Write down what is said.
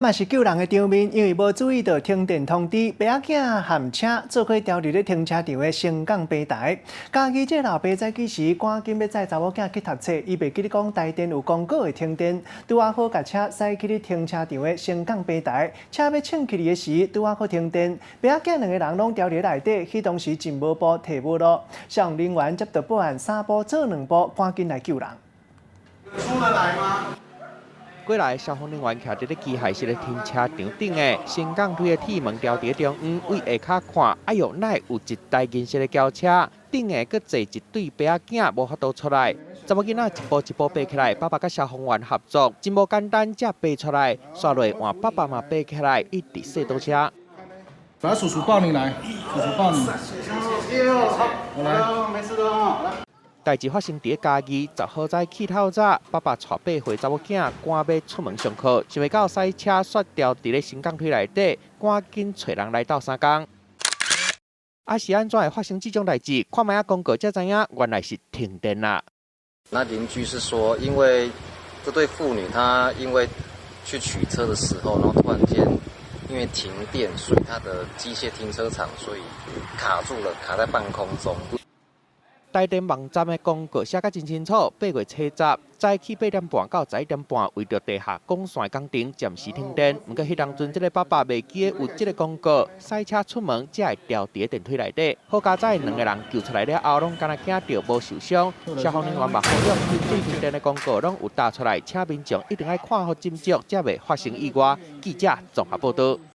嘛是救人的場面，因為無注意著停電通知，爸仔囝和車做伙牢佇咧停車場的升降平台。家己這個老爸早起時趕緊欲載查某囝去讀冊，伊袂記得講台電有公告會停電，拄仔好共車駛去咧停車場的升降平台，車欲衝起去的時，拄仔好停電，爸仔囝兩個人攏牢佇咧內底，彼當時真無步退無路，消防人員接到報案，三步做兩步，趕緊來救人。出得來嗎？過來消防人員徛佇咧機械式的停車場頂的升降梯的鐵門牢佇中央，對下跤看，哎喲，哪會有一台銀色的轎車？頂下閣坐一對爸仔囝，無法度出來。查某囡仔一步一步爬起來，爸爸佮消防員合作，真無簡單，才爬出來。煞落換爸爸嘛爬起來，一直剎倒車。來，叔叔抱你來，叔叔抱你。我來，沒事的哦。代誌發生佇嘉義10號早起透早，爸爸帶8歲查某囝趕欲出門上課，想袂到駛車煞牢佇咧升降梯內底，趕緊揣人來鬥相共。啊，是按怎會發生這種代誌？看覓仔公告才知影，原來是停電啦。那鄰居是說，因為這對父女，他因為去取車的時候，然後突然間因為停電，所以他的機械停車場所以卡住了，卡在半空中。台電網站的公告寫甲真清楚，8月初10早起8點半到11點半，為著地下管線工程暫時停電。毋過彼當陣，這个爸爸袂記得有這个公告，駛車出門才會牢佇電梯內底。好佳哉，兩个人救出來了後，攏敢若驚著無受傷。消防人員嘛呼籲，針對停電的公告攏有打出來，請民眾一定愛看好斟酌，才袂發生意外。記者綜合報導。